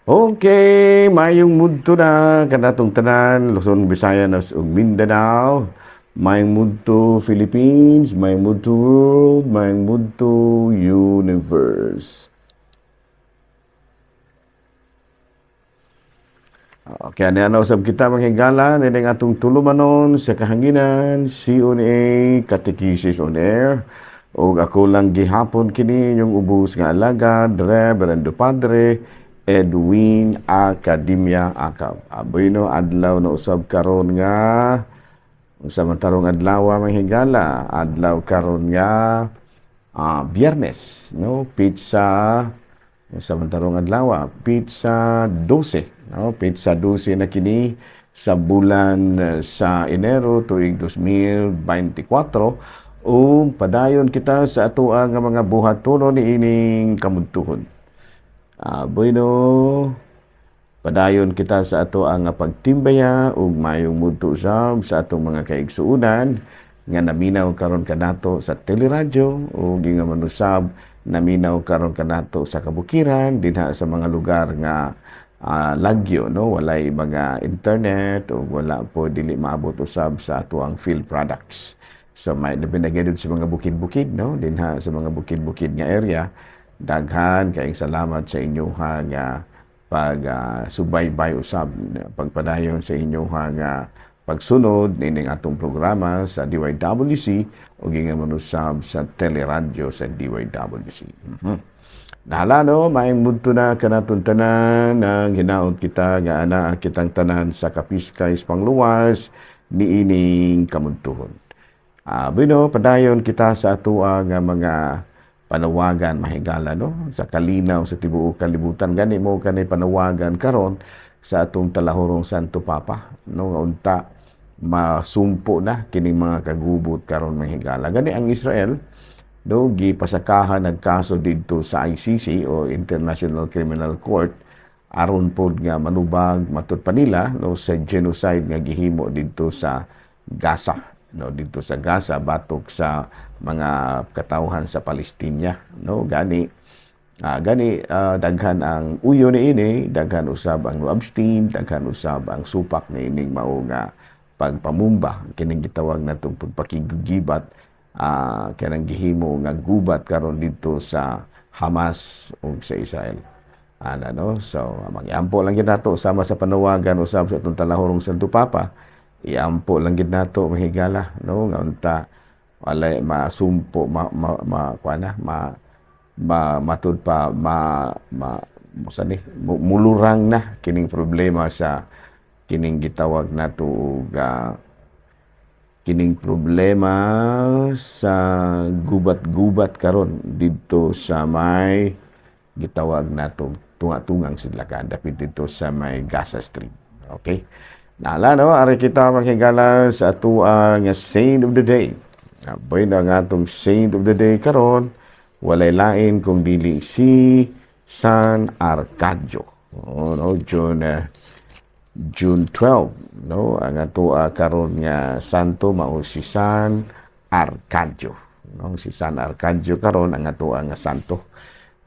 Okay, mayong mudto na kanatong tanan, Luzon, Visayas ug Mindanao. Mayong mudto Philippines, mayong mudto world, mayong mudto universe. Okay, ano usab kita, mga higala, nining atong tulumanon sa kahanginan, CONA Catechesis on Air. Ug ako lang gihapon kini inyong ubos nga alagad, Reverendo Padre Edwin Academia Acab. Aboy no, adlaw na usab karon nga unsa man tarong adlaw, mga higala? Adlaw karon nga Biyernes, no? Petsa unsa man tarong adlaw? Petsa 12, no? Petsa 12 na kini sa bulan sa Enero tuig 2024 ug padayon kita sa atoa nga mga buhatonon niining kamudtuhon. Bueno, padayon kita sa ato ang pagtimbaya ug mayong mudto usab sa atong mga kaigsuonan nga naminaw karon kanato sa teleradyo ug nga manusab naminaw karon kanato sa kabukiran dinha sa mga lugar nga lagyo, no, walay mga internet ug wala po dili maabot usab sa ato ang field products. So may labi na gyud sa mga bukid-bukid, no, dinha sa mga bukid-bukid nga area, daghan kayong salamat sa inyong nga pag subaybay usab, pagpadayon sa inyong nga pagsunod nining atong programa sa DYWC ug nga manusab sa teleradyo sa DYWC. Nahala no, maayong mudto na kanatong tanan ang hinaot kita nga ana kitang tanan sa kapiskay sa pangluwas niining kamudtuhon. Bueno, padayon kita sa atoa nga mga panawagan, mahigala, no, sa kalinaw sa tibuok kalibutan. Gani mo kani panawagan karon sa atong talahurong Santo Papa, no, nga unta masumpo na kining mga kagubot karon, mahigala. Gani ang Israel, no, gipasakahan nagkaso didto sa ICC o International Criminal Court aron pod nga manubag matud pa nila, no, sa genocide nga gihimo didto sa Gaza, no, didto sa Gaza batok sa mga katawhan sa Palestina, no. Gani daghan ang uyo niini, daghan usab ang abstain, daghan usab ang supak niining mao nga pagpamumba kining gitawag natong pagpakigibat kanang gihimo nga gubat karon didto sa Hamas ug sa Israel ana, no. So magiampo lang gid nato sama sa panawagan usab sa atong talahurong Santo Papa. Iampo lang gid nato, mahigala, no, nga unta walay masumpo, ma ma, ma kuan na, ma, ma matud pa ma ma sa ni mulurang na kining problema sa kining gitawag nato og kining problema sa gubat-gubat karon didto sa may gitawag nato tunga-tungang sidlakan dapit didto sa may Gaza Strip. Okay? Nala no, ari kita, maghigala, sa atoa nga saint of the day. Aboy na nga atong saint of the day karon, walay lain kung dili si San Arcadio. Oh, no, June 12, no, ang atoa karon nga santo mao si San Arcadio. No, si San Arcadio karon ang atoa nga santo.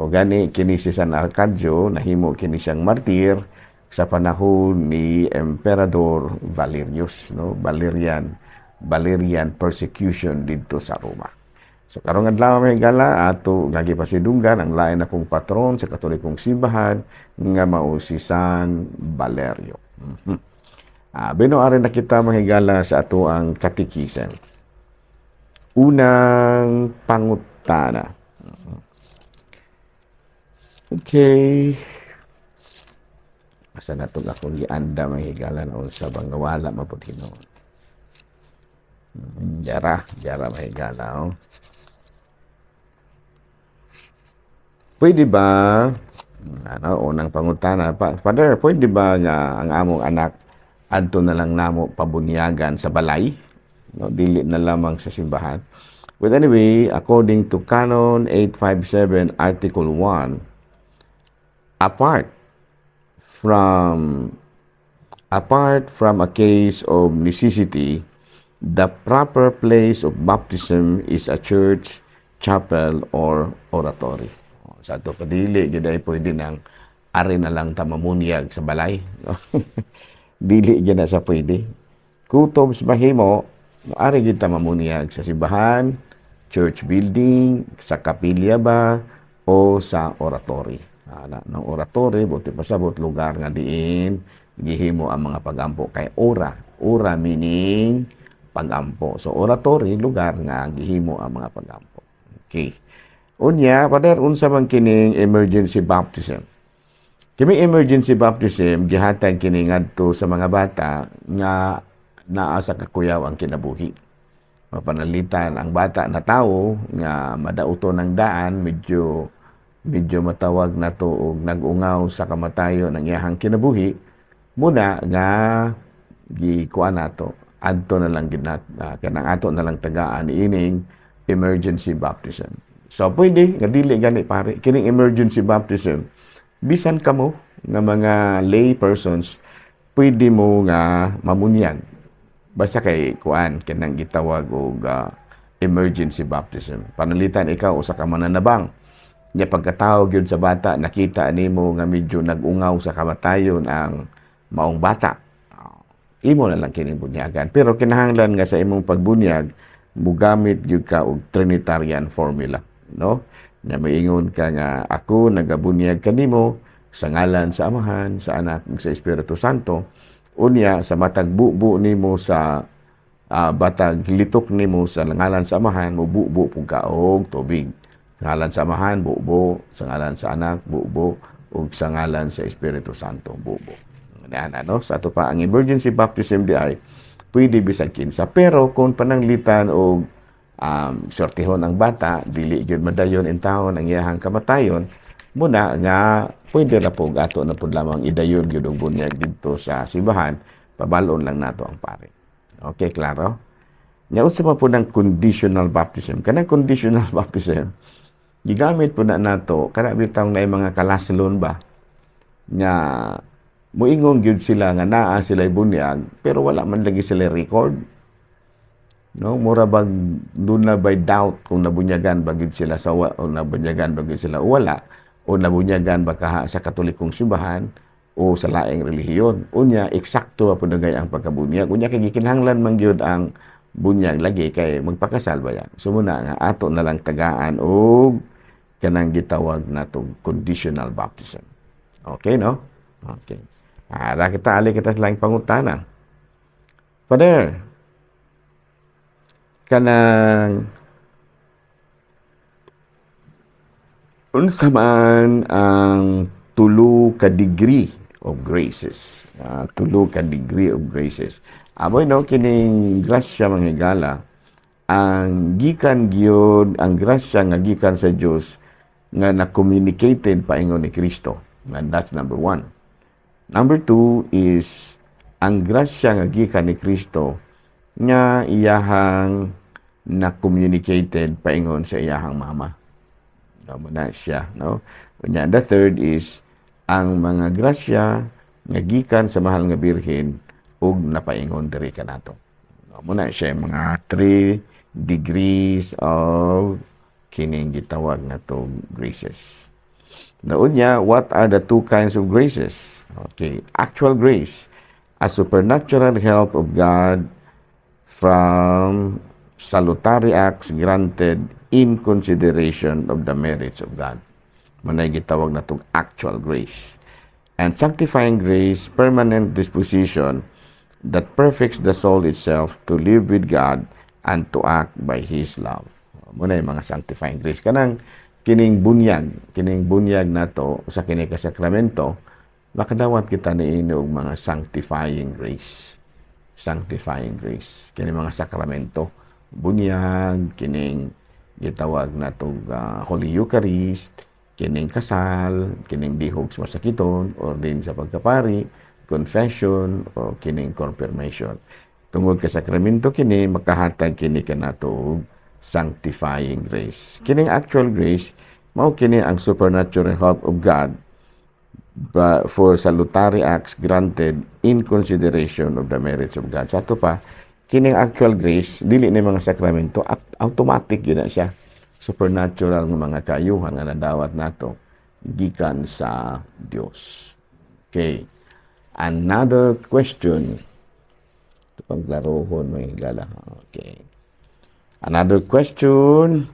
O gani kini si San Arcadio nahimo kini siyang martir sa panahon ni Emperador Valerius, no, Valerian persecution didto sa Roma. So karong adlaw, mga higala, ato nga gipasidunggan ang lain na pong patron sa Katolikong simbahan nga mao si San Valerio. Bino ari na kita, mga higala, sa ato ang katikisen. Unang pangutana. Okay. Asa na itong akong gianda, mga higala, na unsa bang nawala mapud hinuon. Jara, jara, mga higala, oh. Pwede ba, ano, unang pangutana, pa, Father, pwede ba nga ang among anak adto na lang namo pabunyagan sa balay? No, dili na lamang sa simbahan. But anyway, according to Canon 857 Article 1, apart from a case of necessity, the proper place of baptism is a church, chapel, or oratory. Sa ato kadili, gid ay pwede nang Ari na lang ta mamunyag sa balay, no? Dili gyud na sa pwede. Kutob sa mahimo, ari gyud ta mamunyag sa simbahan, church building, sa kapilya ba, o sa oratory. Ana, ng oratory, buti pasabot, lugar nga diin gihimo ang mga pagampo kay ora. Ora meaning pagampo. So oratory, lugar nga gihimo ang mga pagampo. Okay. Unya, Pader, unsa man kining emergency baptism? Kini emergency baptism, gihatag kini ngadto sa mga bata nga naa sa kakuyaw ang kinabuhi. Mapanalitan ang bata na tao nga madauto ng daan, medyo medyo matawag na to og nag-ungaw sa kamatayon ng iyahang kinabuhi, muna nga gikuan nato, adto na lang gid nat kanang ato na lang tagaan ining emergency baptism. So pwede nga dili gani pare kining emergency baptism, bisan kamo nga mga lay persons pwede mo nga mamunyag basta kay kuan, kanang gitawag og emergency baptism. Panalitan ikaw usa ka mananabang nya, pagkatawag yun sa bata, nakita nimo nga medyo nag-ungaw sa kamatayon ang maong bata, imo na lang kining bunyagan. Pero kinahanglan nga sa imong pagbunyag, mugamit gyud ka og Trinitarian formula, no? Nya moingon ka nga, "Ako nagabunyag kanimo sa ngalan sa Amahan, sa Anak ug sa Espiritu Santo." Unya sa matag bubo nimo sa batag litok nimo sa ngalan sa Amahan, mububo pud ka og tubig. Sa ngalan sa Amahan, bubo, sa ngalan sa Anak, bubo, ug sa ngalan sa Espiritu Santo, bubo. Yan, ano? Sa ato pa, ang emergency baptism di ay pwede bisag kinsa. Pero kung pananglitan og sortihon ang bata, dili gyud madayon in taon ang iyahang kamatayon, muna nga pwede ra po ato na pud lamang idayon gyud og bunyag didto sa simbahan, pabalon lang nato ang pare. Okay, klaro? Nya unsa man po ng conditional baptism? Kanang conditional baptism, gigamit po na nato kana bitaw na mga kalaslon ba nga muingon gyud sila nga naa sila bunyag pero wala man lagi sila record, no? Mura bag duna by doubt kung nabunyagan ba gyud sila sa o nabunyagan ba gyud sila o wala, o nabunyagan ba kaha sa Katolikong simbahan o sa laing relihiyon. Unya eksakto pa pud ang pagkabunyag. Unya kay gikinahanglan man gyud ang bunyag lagi kay magpakasal ba ya. So muna nga ato na lang tagaan og kanang gitawag natong conditional baptism. Okay, no? Okay. Ara kita, ali kita sa laing pangutana. Father, kanang unsa man ang tulo ka degree of graces? Tulo ka degree of graces. Aboy, no, kining grasya, mga higala, ang gikan gyud ang grasya nga gikan sa Dios nga na-communicated paingon ni Kristo. And that's number one. Number two is ang grasya nga gikan ni Kristo nga iyahang na-communicated paingon sa iyahang mama. No, na siya, no? Unya, the third is ang mga grasya nga gikan sa Mahal nga Birhen ug napaingon diri kanato. No, muna siya yung mga three degrees of kining gitawag na to graces. Naunya, what are the two kinds of graces? Okay, actual grace, a supernatural help of God from salutary acts granted in consideration of the merits of God. Manay gitawag na tong actual grace. And sanctifying grace, permanent disposition that perfects the soul itself to live with God and to act by His love. Muna yung mga sanctifying grace. Kanang kining bunyag nato sa kini ka sakramento, makadawat kita niini og mga sanctifying grace. Sanctifying grace. Kini mga sakramento, bunyag, kining gitawag natong Holy Eucharist, kining kasal, kining dihog sa masakiton, ordain sa pagkapari, confession, o kining confirmation. Tungod ka sakramento kini, makahatag kini kanato og sanctifying grace. Kining actual grace, mao kini ang supernatural help of God for salutary acts granted in consideration of the merits of God. Sa ato pa, kining actual grace, dili ni mga sakramento, automatic yun na siya. Supernatural nga mga kayuhan nga nadawat nato. gikan sa Dios. Okay. Another question. Ito pang klarohon, mga higala. Okay. Another question.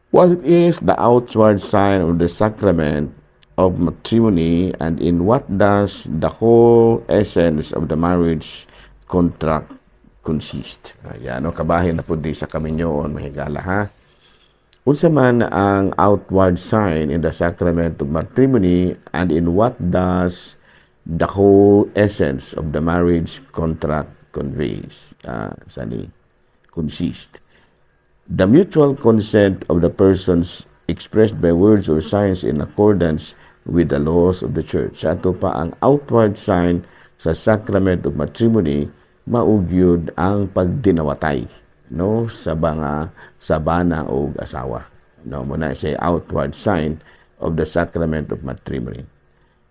What is the outward sign of the sacrament of matrimony, and in what does the whole essence of the marriage contract consist? Ayan, no, kabahin na po di sa kaminyoon, mahigala ha. Unsa man ang outward sign in the sacrament of matrimony, and in what does the whole essence of the marriage contract conveys? Sani, consist. The mutual consent of the persons expressed by words or signs in accordance with the laws of the church. Sa ato pa ang outward sign sa sacrament of matrimony maugyod ang pagdinawatay, no, sa mga sa bana og asawa, no. Muna siya outward sign of the sacrament of matrimony.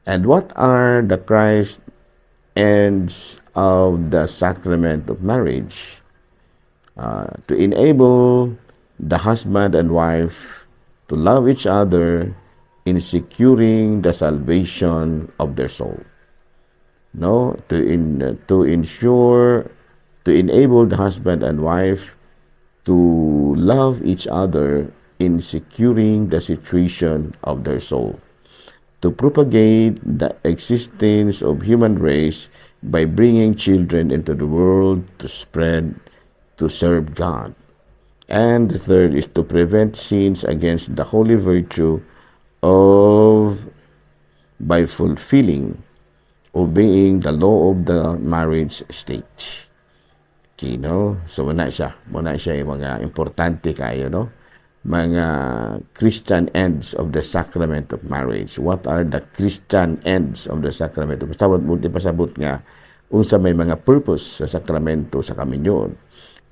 And what are the Christ ends of the sacrament of marriage? To enable the husband and wife to love each other in securing the salvation of their soul. No, to ensure, to enable the husband and wife to love each other in securing the situation of their soul. To propagate the existence of human race by bringing children into the world to spread, to serve God. And the third is to prevent sins against the holy virtue of by fulfilling, obeying the law of the marriage state. Okay, no? So, muna siya. Muna siya yung mga importante kayo, no? Mga Christian ends of the sacrament of marriage. What are the Christian ends of the sacrament of Pasabot, multi pasabot nga unsa may mga purpose sa sakramento sa kaminyoon.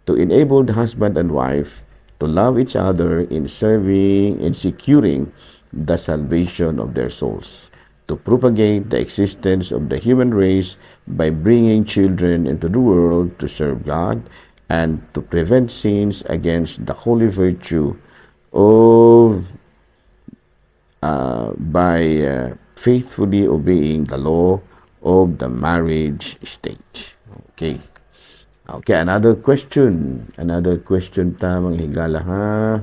To enable the husband and wife to love each other in serving, in securing the salvation of their souls. To propagate the existence of the human race by bringing children into the world to serve God, and to prevent sins against the holy virtue of by faithfully obeying the law of the marriage state. Okay. Okay, another question. Another question ta, mga higala ha.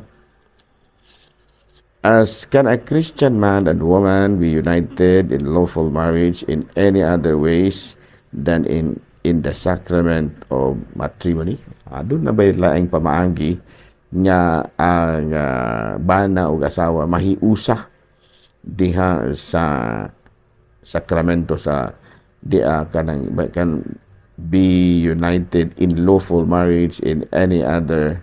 As can a Christian man and woman be united in lawful marriage in any other ways than in the sacrament of matrimony? Doon na ba laing pamaagi nga ang bana o asawa mahiusa diha sa sakramento sa diha kanang can be united in lawful marriage in any other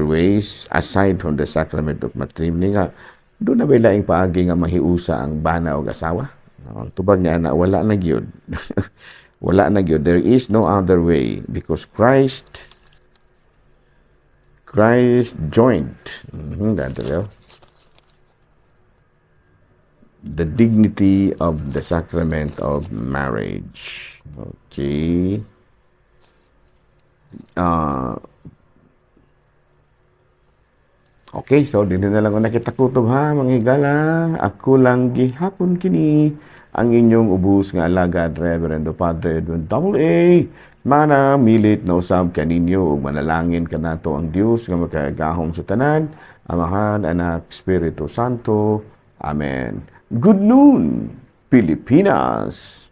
ways aside from the sacrament of matrimony? Nga doon na ba laing paagi nga mahiusa ang bana o asawa? Ang tubag niya na wala na gyud, wala na gyud. There is no other way because Christ joined the dignity of the sacrament of marriage. Okay. Okay, so dito na lang ko nakita kutob ha, mga higala. Ako lang gihapon kini ang inyong ubos nga alagad, Reverendo Padre Edwin Double A. Mana milit na usab kaninyo ug manalangin kanato ang Dios nga makagahom sa tanan, Amahan, Anak, Espiritu Santo. Amen. Good noon, Pilipinas.